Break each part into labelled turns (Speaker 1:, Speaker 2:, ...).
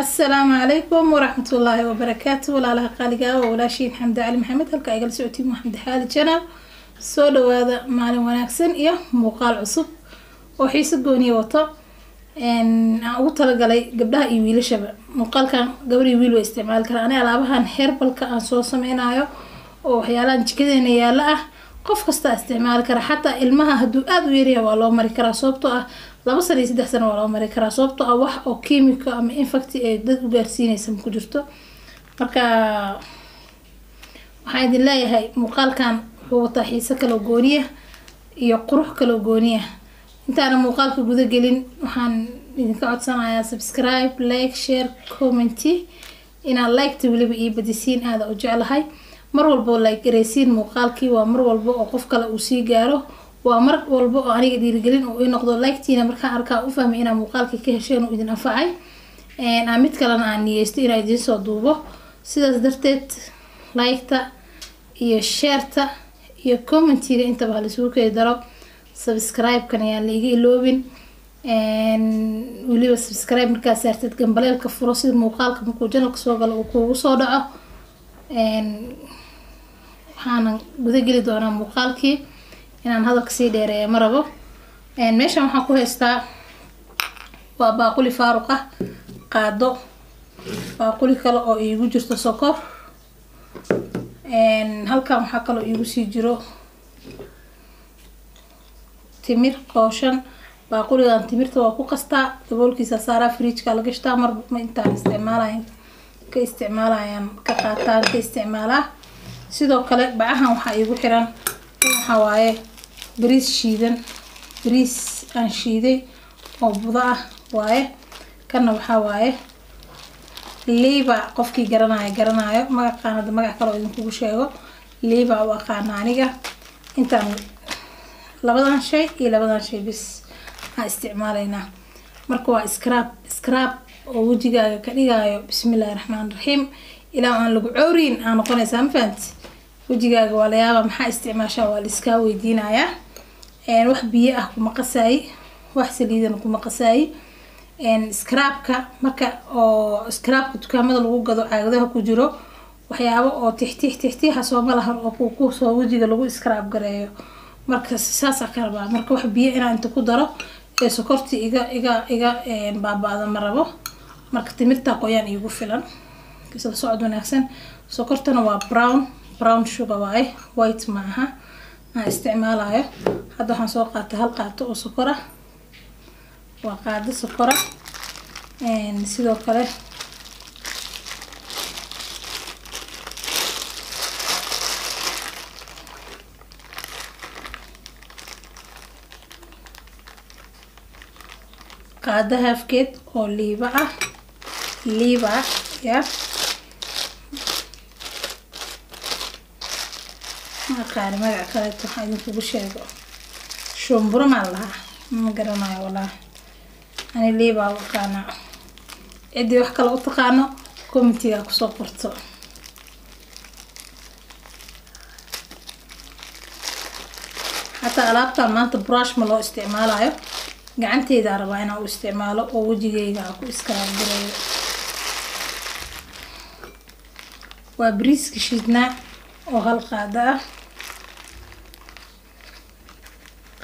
Speaker 1: Asalaamu calaykum waraxmatullaahi wabarakaatu. Walaalaha qaaliga ah, waa walaashiin Xamdi Cali Maxamed, halka igala socotiin Xamdi Xaali Channel. Soo dhawaada, maalin wanaagsan iyo muuqaal cusub oo xiiso gooniya wato aan ugu talagalay gabdhaha iyo wiilashaba. Muuqaalkan gabar iyo wiil way isticmaali karaan. Ani alaabahan herbalka aan soo sameynayo oo waxyaalahan jikadeena yaala ah, qof kasta isticmaali kara, xataa ilmaha hadduu aada u yaryahay waa loo mari karaa, sababtoo ah 2 sano iyo 3 sano waa loo mari karaa, sababtoo ah wax oo kiimiko ama infect ay dad u gaarsiinaysa ma ku jirto. Marka waxaan idin leeyahay, muuqaalkan wuxuu wataa xiise kaloo gooniya iyo qurux kaloo gooniya. Intaana muuqaalka guda gelin, waxaan idinka codsanayaa subscribe, like, share, comment, inaad liketa weliba ii badisiin. Aada u jeclahay mar walba oo like garaysiin muuqaalkii, waa mar walba oo qof kale uu sii gaaro, waa mar walba oo aniga dhiirigelin uu ii noqdo. Liketiina markaan arkaa u fahmay inaa muuqaalkii ka hesheen uu idin anfacay, aan mid kalena aan niyeysto inaa idiin soo duubo. Sidaas darteed liketa iyo shareta iyo commentiga intaba ha laisugu keli daro. Subscribe-kan ayaan la iga iloobin. Weliba subscribe markaa saartid, gambaleelka furo, sida muuqaalka markuu channelka soo galo uu kuugu soo dhaco. Waxaana guda geli doonaa muuqaalkii, inaan hadalka sii dheereeya ma rabo. Meeshan waxaan ku haystaa waa baaquli faaruq ah, qaado baaquli kale oo iigu jirto sokor. Halkan waxaa kaloo iigu sii jiro timir qooshan. Baaquligan timirta waa ku qastaa, daboolkiisa saaraa, fridgeka la gashtaa. Mar ma intaan isticmaalayan ka isticmaalayaan, ka qaataan, ka isticmaalaa. Sidoo kale bacahan waxaa iigu xiran waxaa waaye bariis shiidan, bariis aan shiiday oo budo ah waaye. Kana waxaa waaye liiba, qofkii garanayo garanayo magacaan, hadda magac kale oo idinkugu sheego, liiba u aqaana aniga. Intaan labadan shay iyo labadan shay bis aan isticmaalaynaa. Marka waa scrub, scrub oo wejigaaga ka dhigaayo, bismillahi raxmaan raxiim, ilaa aan lagu cowriin aa noqonaysaa. Ma fahanti? Wejigaaga waa la yaabaa, maxaa isticmaashaa waa la iskaa weydiinayaa. Wax biyo ah kuma qasaayi, wax saliidana kuma qasaayi. Scrubka marka oo scrubka dukaamada lagu gado, caagadaha ku jiro, waxyaabo oo tixtix tixtiixa sooma lahan oo kusoo wejiga lagu scrub gareeyo. Marka saasaa ka rabaa. Marka wax biyo inaan inta ku daro ee sokorti iga baaba-da ma rabo. Marka timirta qoyaan iigu filan. Isla socod wanaagsan. Sokortana waa brown sugar waaye, white ma aha aan isticmaalayo. Hadda waxaan soo qaatay hal qaato oo sokor ah, waa qaado sokora. Sidoo kale qaado halfkeed oo liiba ah, liiba ya ma aqaani magac kaleeto waxaan idinkugu sheego, shumburo maan lahaa, ma garanayo walaahi. Ani liibaa u aqaanaa, ciddii wax kale u taqaano commentiga kusoo qorto. Xataa alaabtan maanta brush ma loo isticmaalayo, gacanteydaa rabaa inaan u isticmaalo oo wejigayga aan ku scrub gareeyo. Waa bariiska shiidnaa oo hal qaado ah,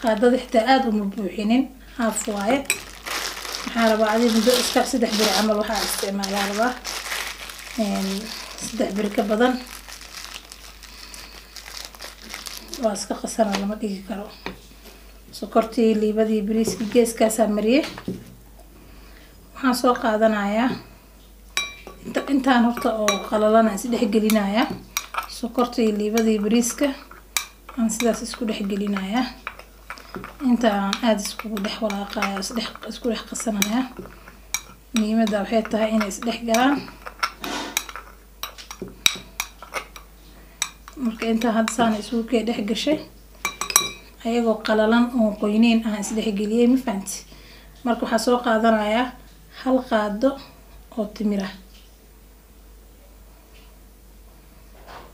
Speaker 1: qaadada xitaa aada uma buuxinin, half waaye. Waxaan rabaa adi muddo iska 3 beri camal waxaa isticmaalaa rabaa, 3 beri ka badan waa iska qasana, lama dhigi karo. Sokortii, liibadii, bariiskii geeskaasaa mariyey. Waxaan soo qaadanayaa inta intaan horta oo qalalana is dhex gelinayaa. Sokortii, liibadii, bariiska aan sidaas isku dhex gelinayaa, inta aan aada iskugu dhex walaaqaya, isdhex isku dhex qasanaya. Muhiimadda waxay tahay inay isdhex galaan. Marka intaa hadda saana isugu kee dhex gashay, ayagoo qalalan oon qoyneyn aan isdhexgeliyey, ma fahanti? Marka waxaa soo qaadanayaa hal qaado oo timir ah,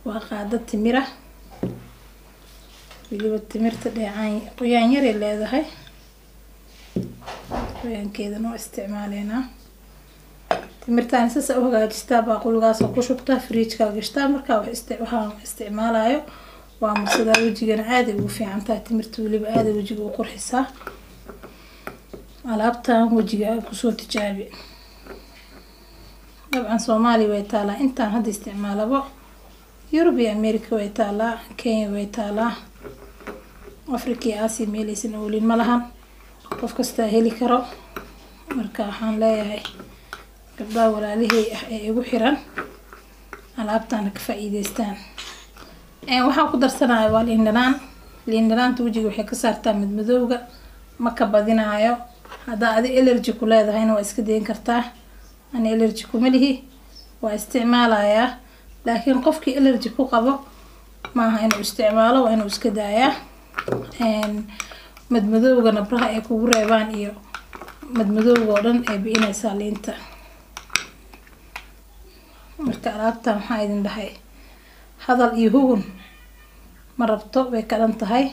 Speaker 1: waa qaado timir ah. Weliba timirta dheecaan qoyaan yaray leedahay, qoyaankeedana waa isticmaaleynaa. Timirtaan sasa u hagaajistaa, baaquligaas oo ku shubtaa, fridge-ka gashtaa. Marka waxaan isticmaalayo waa marsadaa. Wejigana aad ay ugu fiican tahay timirta, weliba aad ay wejiga u qurxisaa. Alaabtan wejiga kusoo tijaabi. Dabcan Soomaaliya way taalaa intaan hadda isticmaalabo, Yurub iyo America way taalaa, Kenya way taalaa, Africa iyo Aasiya meelaysan oolin ma lahan, qof kastaa heli karo. Marka waxaan leeyahay gabdhaha walaalihey ah ee igu xiran, alaabtaana ka faa'iideystaan. Waxaan ku darsanaya waa liin dhanaan. Liin dhanaanta wejiga waxay ka saartaa madmadowga, ma ka badinaayo. Haddaa adi allergy ku leedahayna waa iska dayn kartaa. Ani allergy kuma lihi, waa isticmaalayaa, laakiin qofkii allergy ku qabo maaha inuu isticmaalo, waa inuu iska daayaa. Madmadowga nabraha ay kugu reebaan iyo madmadowga oo dhan ay bi'inaysaa liinta. Marka alaabtan waxaa idin dhahay hadal iyo hugun ma rabto, way ka dhan tahay.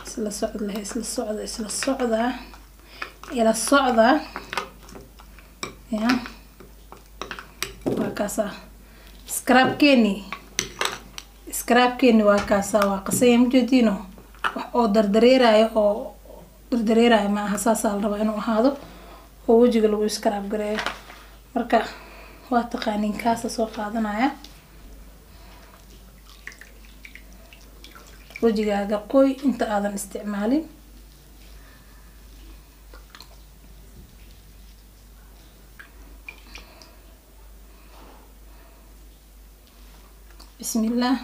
Speaker 1: Isla socod leh, isla socda, isla socda, ila socda ya. Waa kaasaa scrub-keeni, scrub-keeni waa kaasaa, waa qasaya majeediino, wax oo dardareerayo oo dardareerayo ma aha. Saasaa la rabaa inuu ahaado oo wejiga lagu scrub gareeyo. Marka waa taqaaniin, kaasa soo qaadanaya. Wejigaaga qoy inta aadan isticmaalin. Bismillaah.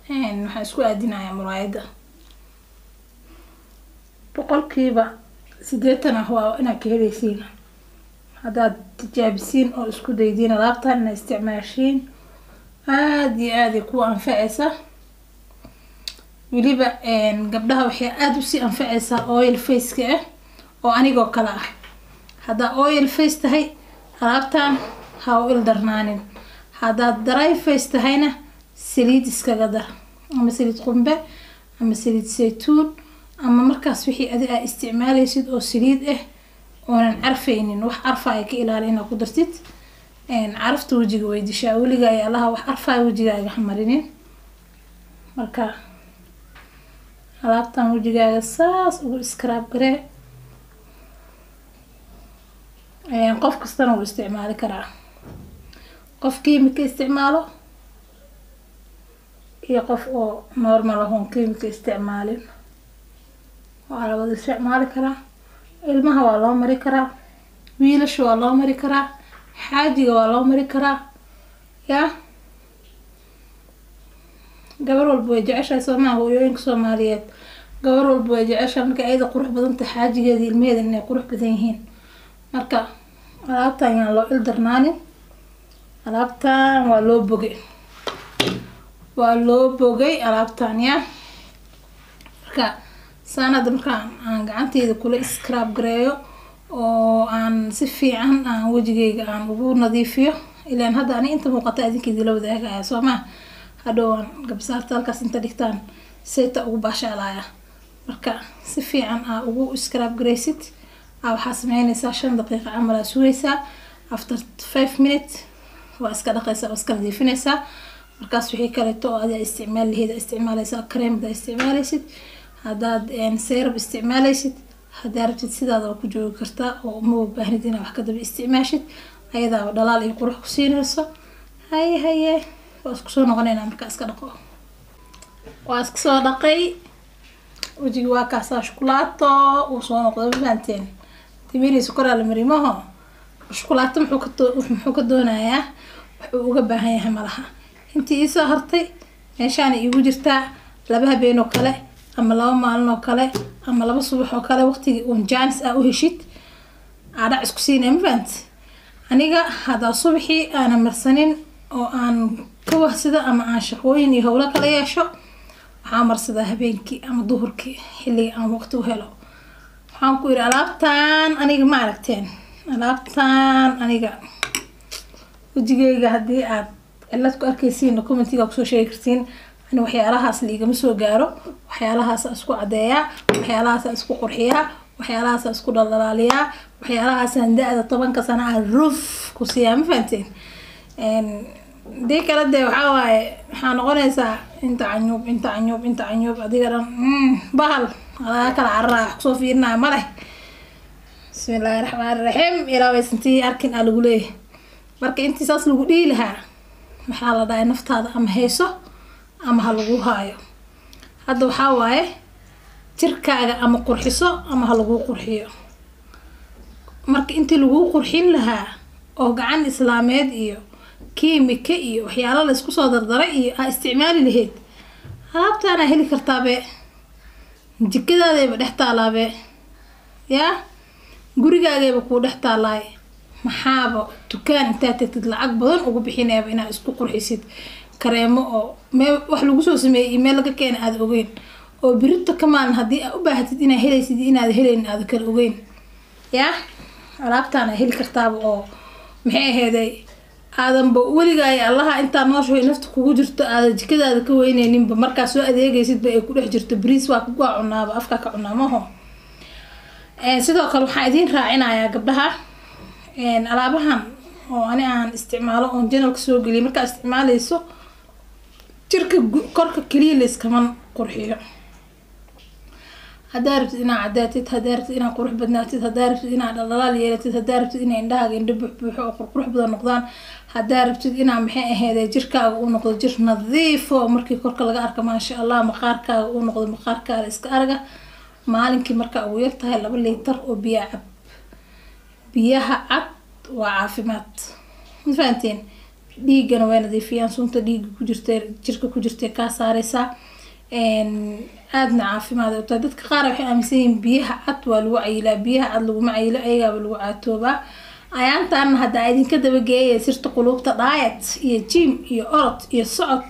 Speaker 1: Waxaan isku aadinayaa muraayadda. 80% ah waa inaad ka heleysiin haddaad tijaabisiin oo isku daydiin alaabtan inaad isticmaashiin. Aada iyo aad ay ku anfaceysa. Weliba gabdhaha waxay aada usii anfaceysaa oil face-ka ah oo anigoo kale ah. Haddaa oil face tahay, alaabtan ha u il darnaanin. Haddaad dry face tahayna, saliid iskaga dar, ama saliid qumbe ama saliid saytuun ama markaas wixii adi aa isticmaaleysid oo saliid ah oonan carfeynin. Wax carfaya ka ilaali inaad ku dartid. Carafta wejiga way dishaa. Weliga ay allaha wax carfaya wejigaaga ha marinin. Marka alaabtan wejigaaga saas ugu scrub garee. Qof kastana wuu isticmaali karaa, qof kiimika isticmaalo iyo qof oo normal ah oon kiimika isticmaalin waa la wada isticmaali karaa. Ilmaha waa loo mari karaa, wiilasha waa loo mari karaa, xaajiga waa loo mari karaa. Yaa gabar walba way jeceshahay soomaa? Hooyooyinka Soomaaliyeed gabar walba way jeceshahay marka ayada qurux badan tahay, xaajigeeda, ilmaheeda inay qurux badan yihiin. Marka alaabtan yaan loo il darnaanin. Alaabtan waa loo bogay, waa loo bogay alaabtan ya. Marka saan hadda markaan aan gacanteyda kula scrub gareeyo oo aan si fiican aan wejigeyga aan ugu nadiifiyo, ilaan hadda ani inta muuqata idinka idila wadaagaya soo ma? Hadhow aan gabsaarta halkaas inta dhigtaan sayta ugu baashaalaya. Marka si fiican aa ugu scrub gareysid aa waxaa sameyneysaa 5 daqiiqa camal aa sugeysaa. After 5 minutes waa iska dhaqaysaa, waa iska nadiifineysaa. Markaas wixii kaleeto oo adi isticmaal laheyd isticmaaleysaa, cream hadaa isticmaaleysid, haddaad serum isticmaaleysid, haddaa rabtid sidaada waa ku joogi kartaa oo uma baahnid inaad wax ka daba isticmaashid, ayadaaba dhalaal iyo qurux ku siinayso. Haye haye, waa isku soo noqoneynaa markaa iska dhaqo. Waa iska soo dhaqay wejigi, waa kaasaa shukulaato uu soo noqday. Ma fahanteen? Timiri sokoraa la marimaho, shukulaato muxuu ka doonayaa? Wuxuu uga baahan yahay malaha. Intii iisoo hartay meeshaana iigu jirtaa 2 habeen oo kale ama 2 maalin oo kale ama 2 subax oo kale, waqtigii uun jaanis aa u heshid aa dhac isku siinaya. Ma fahanti? Aniga haddaa subaxii aanan marsanin oo aan ka wahsado ama aan shaqooyin iyo howlo kala yeesho, waxaa marsadaa habeenkii ama duhurkii, xilliga aan waqti u helo. Waxaan ku yidhi alaabtan aniga ma aragteen? Alaabtan aniga wejigeyga haddii aad cilad ku arkaysiin, comment-iga kusoo sheegi kartiin. Ani waxyaalahaas liigama soo gaaro, waxyaalahaas isku caddeeyaa, waxyaalahaas isku qurxiyaa, waxyaalahaas isku dhaldhalaaliyaa, waxyaalahaasaan da-da 10-ka sana ah ruf ku siiyaa. Ma fahanteen? Dii kale dee waxaa waaye, waxaa noqonaysaa inta canyuub, inta canyuub, inta canyuub, adiga dhan bahal laga kala cararaa, wax kusoo fiirinaya ma leh. Bismillaahi raxmaani raxiim, ilaa waysantii arkin aa lagu leeyahay. Marka intii saas lagu dhihi lahaa, maxaa la dhahay, naftaada ama hayso ama ha lagu haayo. Hadda waxaa waaye jirkaaga ama qurxiso ama ha lagu qurxiyo. Marka intii lagu qurxin lahaa oo gacan islaameed iyo kiimika iyo waxyaalo la isku soo dardaray iyo aa isticmaali lahayd, alaabtaanaa heli kartaabe, jikadaadayba dhex taalaabe, yaa gurigaagayba kuu dhex taalaay. Maxaaba dukaan intaad tagtid lacag badan ugu bixinayaba inaad isku qurxisid kareemo oo meel wax lagu soo sameeyey iyo meel laga keena aada ogeyn, oo birita ka maalin haddii aad u baahatid inaad helaysid iyo inaad helaynin aada kala ogeyn? Yaa alaabtaana heli kartaaba oo maxay aheeday, aadanba weligaay allaha intaa nooshahay nafta kugu jirto aada jikadaada ka weyneyninba, markaa soo adeegaysidba ay ku dhex jirto. Bariis waa cunaaba, afkaa ka cunaa maho. Sidoo kale waxaan idiin raacinayaa gabdhaha, alaabahan oo ani aan isticmaalo oon channelka soo geliyay, markaa isticmaaleyso jirka korka keliya layskama qurxiyo. Haddaa rabtid inaad cadaatid, haddaa rabtid inaad qurux badnaatid, haddaa rabtid inaad dhaldhalaal yeelatid, haddaa rabtid inay indhahaaga indho buuxbuuxo oo qurqurux badan noqdaan, haddaa rabtid inaa maxay aheydee jirkaaga uu noqdo jir nadiifo markii korka laga arko maasha Allah, maqaarkaaga uu noqdo maqaarkaaga iska araga, maalinkii markaa ugu yar tahay 2 liitar oo biyo cab. Biyaha cad waa caafimaad, ma fahanteen? Dhiigana way nadiifiyaan, sunta dhiigga ku jirta jirka ku jirtay kaa saareysaa, aadna caafimaad u tahay. Dadka qaar waxay aaminsan yihiin biyaha cad waa lagu cayilaa. Biyaha cad laguma cayilo, ayagaaba lagu caatoobaa. Ayaantaana hadda idinka dabageeyay sirta quluubta diet iyo gym iyo orod iyo socod.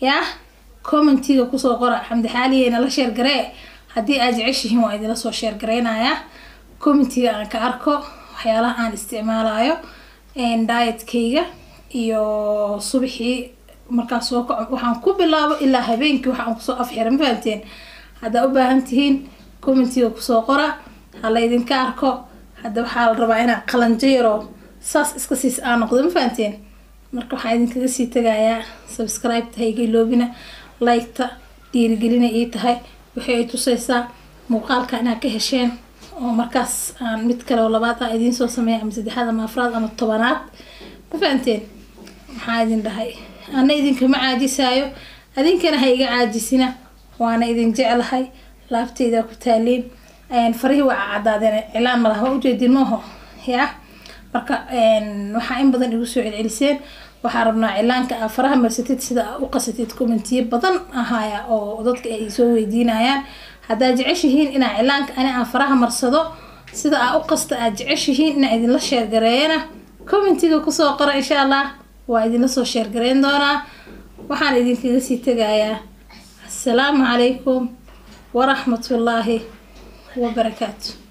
Speaker 1: Yaa commentiga kusoo qora Xamdi Xaaliyeyna la share garee haddii aad jeceshihiin, waa idinla soo share gareynayaa commentiga aan ka arko waxyaalaha aan isticmaalayo, dietkayga iyo subaxii markaa soo kaco waxaan ku bilaabo ilaa habeenkii waxaan kusoo afxira. Ma fahanteen? Haddaa u baahan tihiin commentiga kusoo qora, ha la idinka arko. Hadda waxaa la rabaa inaan qalanjo yaroo saas iska siis aan noqdo. Ma fahanteen? Marka waxaan idinkaga sii tagayaa, subscribe-ta ha iga iloobina, like-ta dhiirigelina ii tahay, waxay ay tuseysaa muuqaalka inaad ka hesheen oo markaas aan mid kale oo labaad ah idiin soo sameeya, ama saddexaad ama afraad ama 10aad. Ma fahanteen? Maxaa idin dhahay? Ana idinkama caajisaayo, adinkana ha iga caajisina. Waana idin jeclahay, laabtayda ku taaliin. Farihii waa cadaadeen, cilaan malaha, waa ujeedin maaho? Ya marka waxaa in badan igu soo celceliseen, waxaa rabnaa cilaanka aa faraha marsatid sida aa u qasatid. Commentiyo badan ahaya oo dadka ay soo weydiinayaan. Haddaad jeceshihiin inaa cilaanka ani aan faraha marsado sida aa u qasta aad jeceshihiin inaa idinla share gareeyana, commentiga kusoo qora, insha Allah waa idinla soo share gareyn doonaa. Waxaan idinkaga sii tegayaa assalaamu calaykum waraxmatullaahi wabarakaatu.